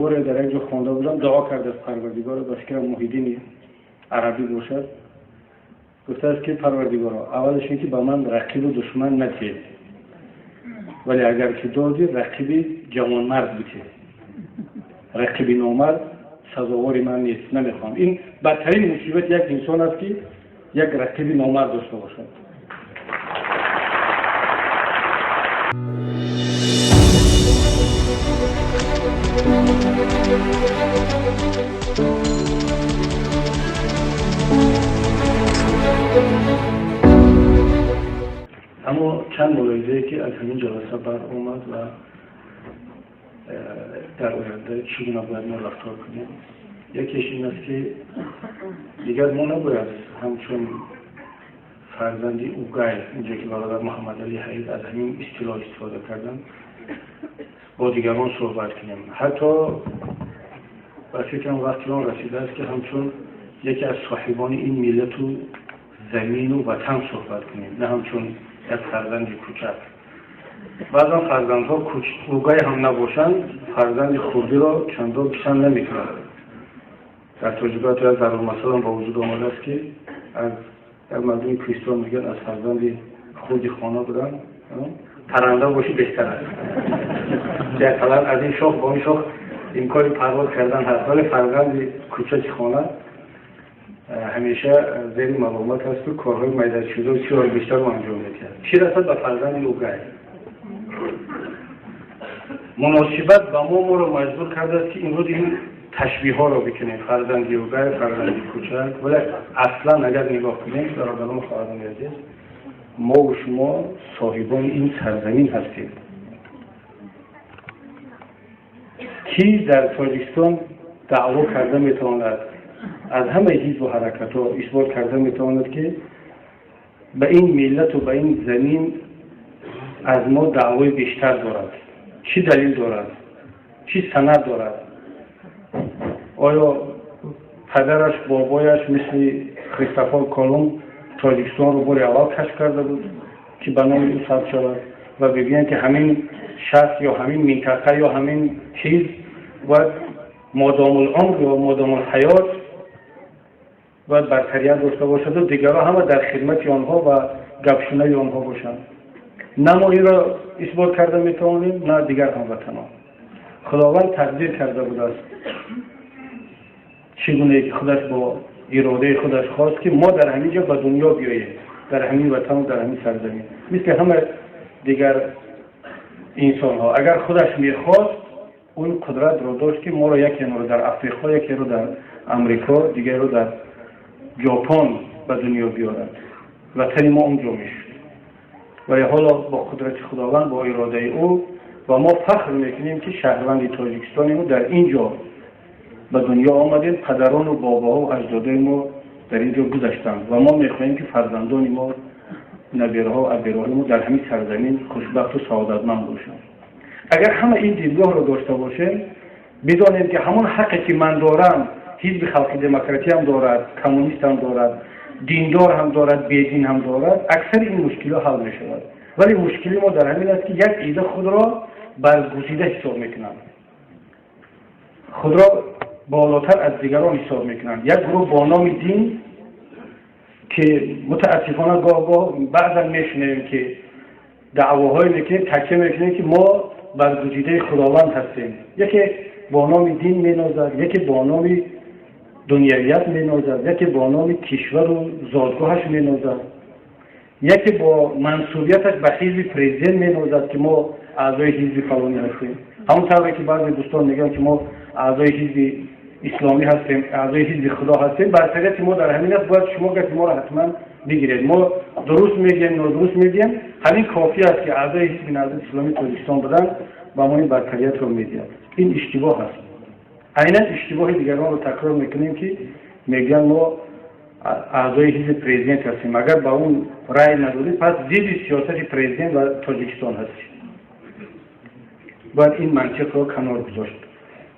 Боре дар як ҷо хонда будам, дуо кардааст Парвардигоро, ба фикрам Муҳиддини Арабӣ бошад, гуфтааст ки Парвардигоро, аввалаш ин ки ба ман рақибу душман надиҳед, вале агар ки додӣ, рақиби ҷавонмард бидиҳед, рақиби номард сазовори ман нест, намехоҳам. Ин бадтарин мусибати як инсон аст, ки як рақиби номард дошта бошад. Аммо чанд мулоҳизае ки аз ҳамин ҷаласа баромад ва дар оянда чӣ гуна бояд мо рафтор кунем, якеш ин аст, ки дигар мо набояд ҳамчун фарзанди угай, инҷо ки бародар Муҳаммадалӣ Ҳаид аз ҳамин истилоҳ истифода карданд, бо дигарон суҳбат кунем. Ҳатто ба фикрам вақти он расидааст, ки ҳамчун яке аз соҳибони ин миллату замину ватан суҳбат кунем, на ҳамчун як фарзанди кӯчак. Баъзан фарзандҳо угай ҳам набошанд, фарзанди хурдиро чандон писанд намекунанд. Дар тоҷикот як зарбулмасалам ба вуҷуд омадааст, ки аз як мардуми кӯҳистон мегӯянд, аз фарзанди хурди хона будан парранда бошӣ беҳтар аст. Ақаллан аз ин шох ба он шох имкони парвоз кардан ҳаст, вале фарзанди кӯчаки хона ҳамеша зери маломат ҳасту корҳои майдашуда бисёр бештар анҷом медиҳад. Чӣ расад ба фарзанди угай? Муносибат ба мо моро маҷбур кардааст, ки имрӯз ин ташбиҳҳоро бикунем: фарзанди угай, фарзанди кӯчак. Вале аслан агар нигоҳ кунем, бародарону хоҳарони азиз, мову шумо соҳибони ин сарзамин ҳастем. Кӣ дар Тоҷикистон даъво карда метавонад, аз ҳамаи ҳизбу ҳаракатҳо исбот карда метавонад, ки ба ин миллату ба ин замин аз мо даъвои бештар дорад? Чӣ далел дорад, чӣ санад дорад? Оё падараш, бобояш мисли Христофор Колумб Тоҷикистонро бори аввал кашф карда буд, ки ба номи ӯ сабт шавад ва бигӯянд, ки ҳамин шахс ё ҳамин минтақа ё ҳамин чиз бояд модомулумр ё модомулҳаёт бояд бартарият дошта бошаду дигарҳо ҳама дар хидмати онҳо ва гапшунави онҳо бошанд? На мо инро исбот карда метавонем, на дигар ҳамватанон. Худованд тақдир карда будааст, чӣ гунае ки худаш бо иродаи худаш хост, ки мо дар ҳамин ҷо ба дунё биёем, дар ҳамин ватану дар ҳамин сарзамин, мисли ҳама дигар инсонҳо. Агар худаш мехост, он қудратро дошт, ки моро якеро дар Африқо, якеро дар Амрико, дигареро дар Ҷопон ба дунё биёрад, ватани мо он ҷо мешуд. Вале ҳоло бо қудрати Худованд, бо иродаи ӯ, ва мо фахр мекунем, ки шаҳрванди Тоҷикистонему, дар ин ҷо ба дунё омадем, падарону бобоҳо, аҷдодои мо дар ин ҷо гузаштанд ва мо мехоҳем, ки фарзандони мо, набираҳо, абираҳои мо дар ҳамин сарзамин хушбахту саодатманд бошанд. Агар ҳама ин дидгоҳро дошта бошем, бидонем, ки ҳамон ҳақе ки ман дорам, ҳизби халқи демократӣ ҳам дорад, коммунист ҳам дорад, диндор ҳам дорад, бедин ҳам дорад, аксари ин мушкилиҳо ҳал мешавад. Вале мушкили мо дар ҳамин аст, ки як ида худро баргузида ҳисоб мекунанд, худро болотар аз дигарон ҳисоб мекунанд. Як гурӯҳ бо номи дин, ки мутаассифона гоҳ-гоҳ баъзан мешунавем, ки даъвоҳое мекунем, такя мекунем, ки мо баргузидаи Худованд ҳастем. Яке бо номи дин менозад, яке бо номи дунявият менозад, яке бо номи кишвару зодгоҳаш менозад, яке бо мансубияташ ба ҳизби президент менозад, ки мо аъзои ҳизби фалонӣ ҳастем. Ҳамон тавре ки баъзе дӯстон мегӯянд, ки мо аъзои ҳизби исломӣ ҳастем, аъзои ҳизби Худо ҳастем, бартарияти мо дар ҳамин аст, бояд шумо гапи моро ҳатман бигиред. Мо дуруст мегӯем, нодуруст мегӯем, ҳамин кофӣ аст, ки аъзои ҳизби Наҳзати Исломии Тоҷикистон будан ба мо ин бартариятро медиҳад. Ин иштибоҳ аст. Айнан иштибоҳи дигаронро такрор мекунем, ки мегӯянд, мо аъзои ҳизби президент ҳастем, агар ба он рай надодӣ, пас зидди сиёсати президент ва Тоҷикистон ҳастӣ. Бояд ин мантиқро канор гузошт.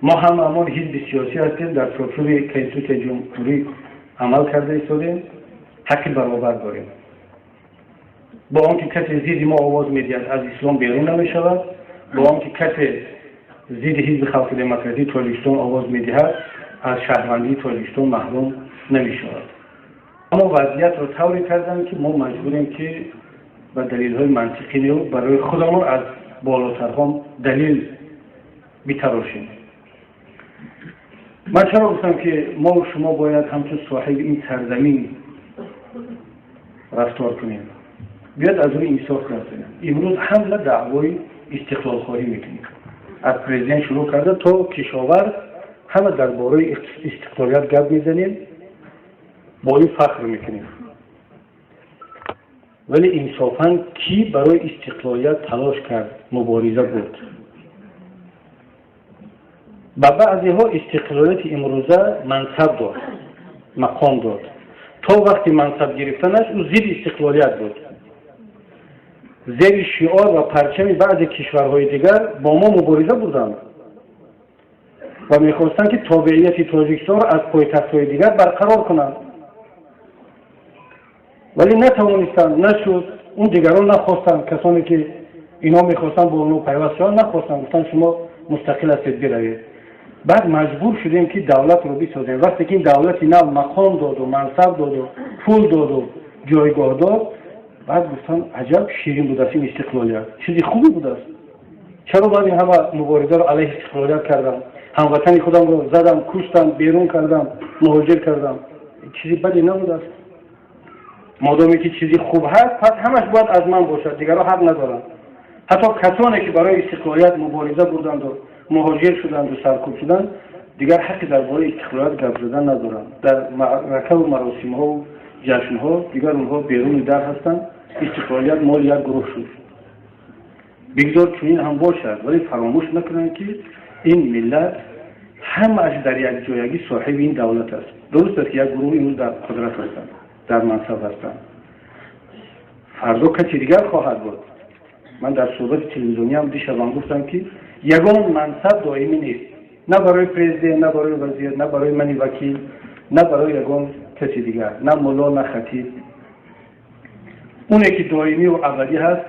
Мо ҳамаамон ҳизби сиёсӣ ҳастем, дар чорчӯби Конститутсияи ҷумҳурӣ амал карда истодем, ҳаққи баробар дорем. Бо он ки касе зидди мо овоз медиҳад, аз ислом берун намешавад, бо он ки касе Зидди Ҳизби Халқи Демократии Тоҷикистон овоз медиҳад, аз шаҳрвандии Тоҷикистон маҳрум намешавад. Аммо вазъиятро тавре карданд, ки мо маҷбурем, ки ба далелҳои мантиқӣ барои худамон аз болотарҳо далел битарошем. Ман чаро гуфтам, ки мо шумо бояд ҳамчун соҳиби ин сарзамин рафтор кунем? Биёд, аз рӯи инсоф гап занем. Имрӯз ҳама даъвои истиқлолхоҳӣ мекунем, аз президент шурӯъ карда то кишоварз, ҳама дар бораи истиқлолият гап мезанем, бо ин фахр мекунем. Вале инсофан, кӣ барои истиқлолият талош кард, мубориза бурд? Ба баъзеҳо истиқлолияти имрӯза мансаб дод, мақом дод. То вақти мансаб гирифтанаш ӯ зидди истиқлолият буд. Зери шиор ва парчами баъзе кишварҳои дигар бо мо мубориза бурданд ва мехостанд, ки тобеияти Тоҷикистонро аз пойтахтҳои дигар барқарор кунанд, вале натавонистанд, нашуд. Он дигарон нахостанд. Касоне ки инҳо мехостанд бо онҳо пайваст шаванд, нахостанд, гуфтанд: «Шумо мустақил ҳастед, биравед». Баъд маҷбур шудем, ки давлатро бисозем. Вақте ки ин давлати нав мақом доду, мансаб доду, пул доду, ҷойгоҳ дод, баъд гуфтанд: «Аҷаб ширин будааст ин истиқлолият, чизи хубе будааст. Чаро баъд ин ҳама муборизаро алайҳи истиқлолият кардам, ҳамватани худамро задам, куштам, берун кардам, муҳоҷир кардам? Чизи баде набудааст». Модоме ки чизи хуб ҳаст, пас ҳамаш бояд аз ман бошад, дигарро ҳақ надоранд. Ҳатто касоне ки барои истиқлолият мубориза бурданду, муҳоҷир шуданду, саркӯб шуданд, дигар ҳаққи дар бораи истиқлолият гап задан надоранд. Дар маъракаву маросимҳову ҷашнҳо дигар онҳо беруни дар ҳастанд. Истиқлолият моли як гурӯҳ шуд. Бигзор чунин ҳам бошад, вале фаромӯш накунанд, ки ин миллат ҳамааш дар якҷоягӣ соҳиби ин давлат аст. Дуруст аст, ки як гурӯҳ имрӯз дар қудрат ҳастанд, дар мансаб ҳастанд, фардо каси дигар хоҳад буд. Ман дар суҳбати телевизиониам дишабам гуфтам, ки ягон мансаб доимӣ нест, на барои президент, на барои вазир, на барои мани вакил, на барои ягон каси дигар, на мулло, на хатиб. Оне ки доимиву абадӣ ҳаст,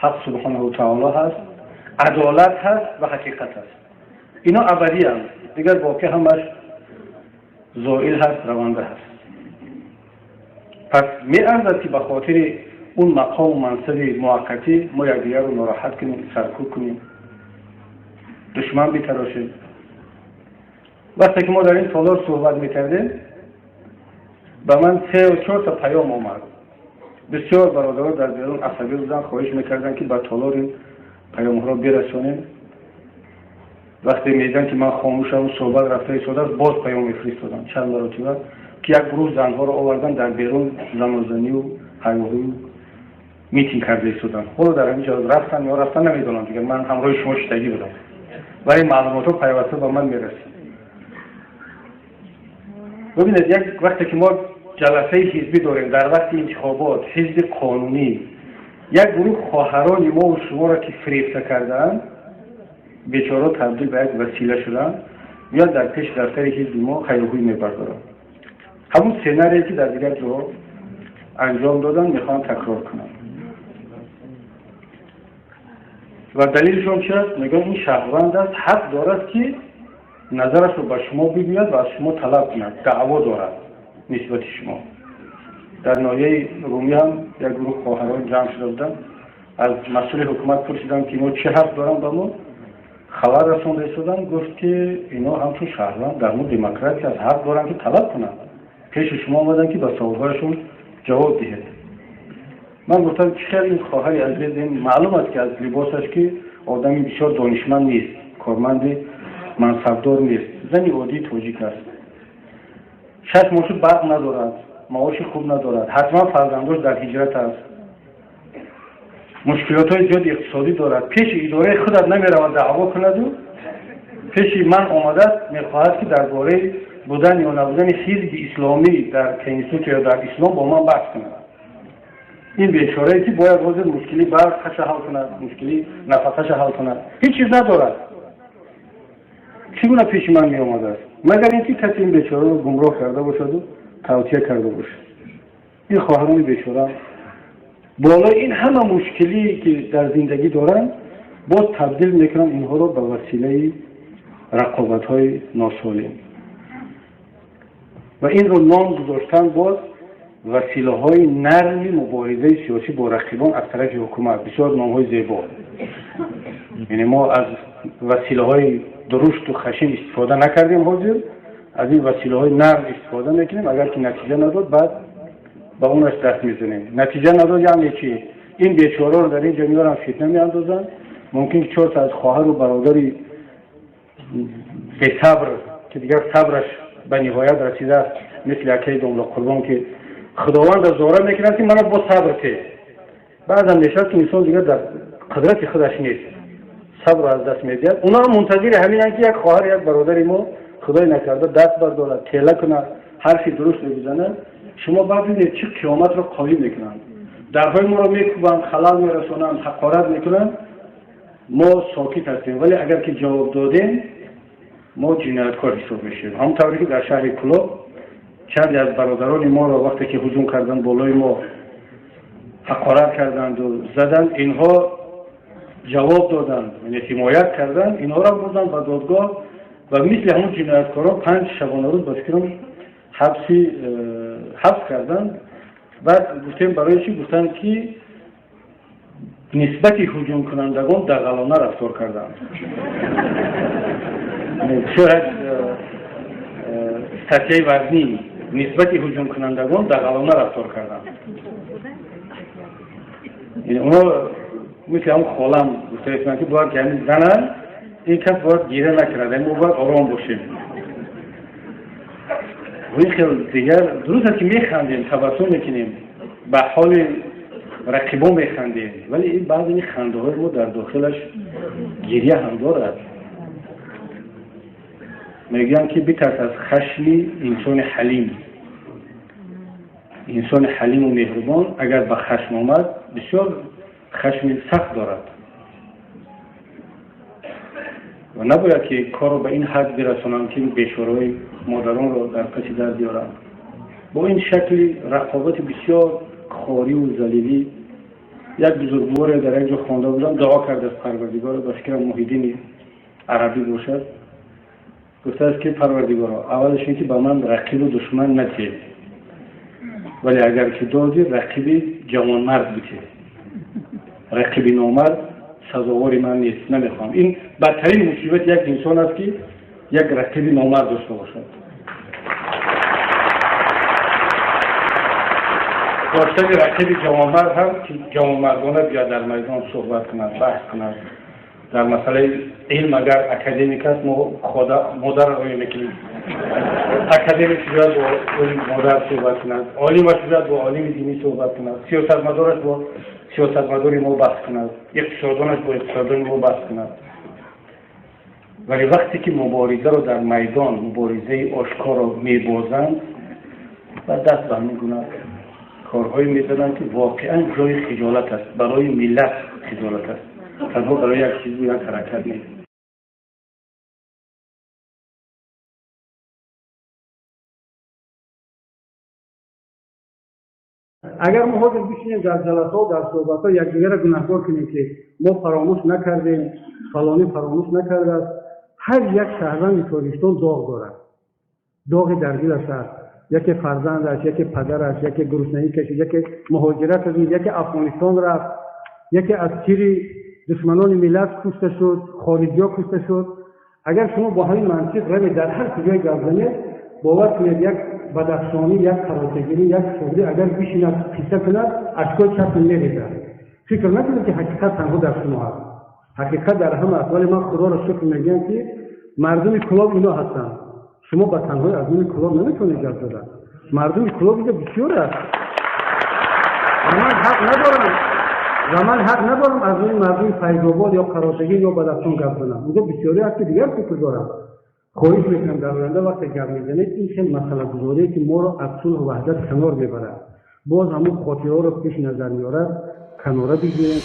Ҳақ субҳонаҳу таоло ҳаст, адолат ҳаст ва ҳақиқат аст. Ино абадианд, дигар боқӣ ҳамаш зоил ҳаст, раванда ҳаст. Пас меарзад, ки ба хотири он мақому мансаби муваққатӣ мо якдигарро нороҳат кунем, саркӯб кунем, душман битарошем? Вақте ки мо дар ин толор суҳбат мекардем, ба ман сеу чорта паём омад. Бисёр бародарон дар берун асабӣ буданд, хоҳиш мекарданд, ки ба толор ин паёмҳоро бирасонем. Вақте медиданд, ки ман хомӯшам, суҳбат рафта истодааст, боз паём мефиристоданд чанд маротиба, ки як гурӯҳ занҳоро овардан, дар берун занозанию ҳайоҳӯю митинг карда истоданд. Ҳоло дар ҳамин ҷо рафтан ё рафтан, намедонам дигар. Ман ҳамроҳи шумо шидагӣ будам, вале маълумотҳо пайваста ба ман мерасид. Бибинед, як вақте ки мо ҷаласаи ҳизбӣ дорем дар вақти интихобот, ҳизби қонунӣ, як гурӯҳ хоҳарони мову шуморо, ки фирефта кардаанд, бечора табдил ба як васила шуданд, меяд, дар пеши дафтари ҳизби мо ҳайоҳӯй мебардоранд. Ҳамун сценарие, ки дар дигар ҷоҳо анҷом доданд, мехоҳанд такрор кунанд. Ва далелшон чи аст? Мегӯянд: «Ин шаҳрванд аст, ҳақ дорад, ки назарашро ба шумо бигӯяд ва аз шумо талаб кунад, даъво дорад нисбати шумо». Дар ноҳияи Румӣ ҳам як гурӯҳ хоҳарон ҷамъ шуда буданд. Аз масъули ҳукумат пурсиданд, ки инҳо чӣ ҳақ доранд, ба мо хабар расонда истоданд. Гуфт, ки инҳо ҳамчун шаҳрванд, дар мо демократия аст, ҳақ доранд, ки талаб кунанд. Пеши шумо омаданд, ки ба саволҳояшон ҷавоб диҳед. Ман гуфтам: чӣ хел ин хоҳари азиз, ин маълум аст, ки аз либосаш, ки одами бисёр донишманд нест, корманди мансабдор нест, зани оддии тоҷик аст, 6 моҳ шуд барқ надорад, маоши хуб надорад, ҳатман фарзандош дар ҳиҷрат аст, мушкилотҳои зиёди иқтисодӣ дорад, пеши идораи худат намеравад даъво кунаду пеши ман омадааст, мехоҳад, ки дар бораи будан ё набудани ҳизби исломӣ дар конститутсия ё дар ислом бо ман баҳс кунад. Ин бечорае, ки бояд ҳозир мушкили барқаша ҳал кунад, мушкили нафақаша ҳал кунад, ҳеҷ чиз надорад, чӣ гуна пеши ман меомадааст? Магар ин ки касе ин бечораро гумроҳ карда бошаду тавтия карда бошад. Ин хоҳарони бечора болои ин ҳама мушкилие, ки дар зиндагӣ доранд. Боз табдил мекунанд инҳоро ба василаи рақобатҳои носолим ва инро ном гузоштан боз василаҳои нарми муборизаи сиёсӣ бо рақибон аз тарафи ҳукумат. Бисёр номҳои зебо. Яъне мо аз василаҳои дурушту хашин истифода накардем, ҳозир аз ин василаҳои нарм истифода мекунем. Агар ки натиҷа надод, баъд ба онаш даст мезанем. Натиҷа надод яъне чи? Ин бечораро дар ин ҷо меоранд, фитна меандозанд. Мумкин ки чорта аз хоҳару бародари бесабр, ки дигар сабраш ба ниҳоят расидааст, мисли акаи домла Қурбон, ки Худованд зора мекунад, ки мана бо сабр те. Баъзан мешавад, ки инсон дигар дар қудрати худаш нест, сабрро аз даст медиҳад. Онҳо мунтазири ҳаминанд, ки як хоҳар, як бародари мо худои накарда даст бардорад, тела кунад, ҳарфи дуруст бизанад. Шумо баъд бибинед, чӣ қиёматро қоим мекунанд. Дарҳои моро мекӯбанд, халал мерасонанд, ҳақорат мекунанд, мо сокит ҳастем. Вале агар ки ҷавоб додем, мо ҷинояткор ҳисоб мешавем. Ҳамон тавре ки дар шаҳри Кулоб чанде аз бародарони моро вақте ки ҳуҷум карданд болои мо, ҳақорат карданду заданд, инҳо ҷавоб доданд, яъне ҳимоят карданд, инҳоро бурданд ба додгоҳ ва мисли ҳамон ҷинояткорон 5 шабонарӯз, ба фикрам, ҳабс карданд. Баъд гуфтем, барои чӣ? Гуфтанд, ки нисбати ҳуҷумкунандагон дағалона рафтор карданд. Бисёр як статья и вазнин: нисбати ҳуҷумкунандагон дағалона рафтор карданд. Онҳо мисли ҳамон холам гуфта, ки бояд ҳамин зана, ин кас бояд гира накунад, мо бояд ором бошем. Ин хел дигар дуруст аст, ки механдем, табассум мекунем, ба ҳоли рақибо механдем, вале ин баъзе ин хандаҳои мо дар дохилаш гиря ҳам дорад. Мегӯянд, ки битарс аз хашми инсони ҳалим. Инсони ҳалиму меҳрубон агар ба хашм омад, бисёр хашми сахт дорад ва набояд ки корро ба ин ҳад бирасонанд, ки бечораҳои модаронро дар паси дар биёранд бо ин шакли рақобати бисёр хориву залилӣ. Як бузургворе дар як ҷо хонда будам, дуо кардааст Парвардигоро, ба фикрам, Муҳиддини Арабӣ бошад, гуфтааст, ки Парвардигоро, аввалаш ин ки ба ман рақибу душман натиҳ, вале агар ки додӣ, рақиби ҷавонмард битеҳ, рақиби номард сазовори ман нест, намехоҳам. Ин бадтарин мусибати як инсон аст, ки як рақиби номард дошта бошад. Доштани рақиби ҷавонмард ҳам, ки ҷавонмардона биёд, дар майдон суҳбат кунад, баҳс кунад дар масъалаи илм. Агар академик аст, мо модарро рӯй мекунем. Академик биёд, бо модар суҳбат кунад, олимаш биёд, бо олими динӣ суҳбат кунад, сиёсатмадораш бо сиёсатмадори мо баҳс кунад, иқтисодонаш бо иқтисодони мо баҳс кунад. Вале вақте ки муборизаро дар майдон, муборизаи ошкорро мебозанд ва даст ба ҳамин гуна корҳое мезананд, ки воқеан ҷои хиҷолат аст, барои миллат хиҷолат аст, танҳо барои як ҳизбу як ҳаракат нест. Агар мо ҳозир бишинем, дар ҷаласаҳо, дар суҳбатҳо якдигарро гунаҳкор кунем, ки мо фаромӯш накардем, фалонӣ фаромӯш накардааст, ҳар як шаҳрванди Тоҷикистон доғ дорад, доғи дар дилаш аст. Яке фарзандаш, яке падараш, яке гуруснагӣ кашид, яке муҳоҷират кардид, яке Афғонистон рафт, яке аз тири душманони миллат кушта шуд, хориҷиҳо кушта шуд. Агар шумо бо ҳамин мантиқ равед, дар ҳар куҷое гап занед, бовар кунед, як бадахшонӣ, як қаротегирӣ, як суғдӣ агар бишинад, қисса кунад, ашкои чашм мерезад. Фикр накунед, ки ҳақиқат танҳо дар шумо ҳаст, ҳақиқат дар ҳама аст. Вале ман Худоро шукр мегӯям, ки мардуми Кулоб ино ҳастанд. Шумо ба танҳои аз номи Кулоб наметавонед гап зада. Мардуми Кулоб инҷа бисёр аст ва ман ҳақ надорам, ва ман ҳақ надорам аз номи мардуми Файзобод ё Қаротагин ё Бадахшон гап занам. Инҷа бисёре аст, ки дигар фикр дорам. Хоҳиш мекунам, дар оянда вақте гап мезанед, ин хел масъалагузорие, ки моро аз сулҳу ваҳдат канор мебарад, боз ҳамун хотираҳоро пеши назар меорад, канора бигирем.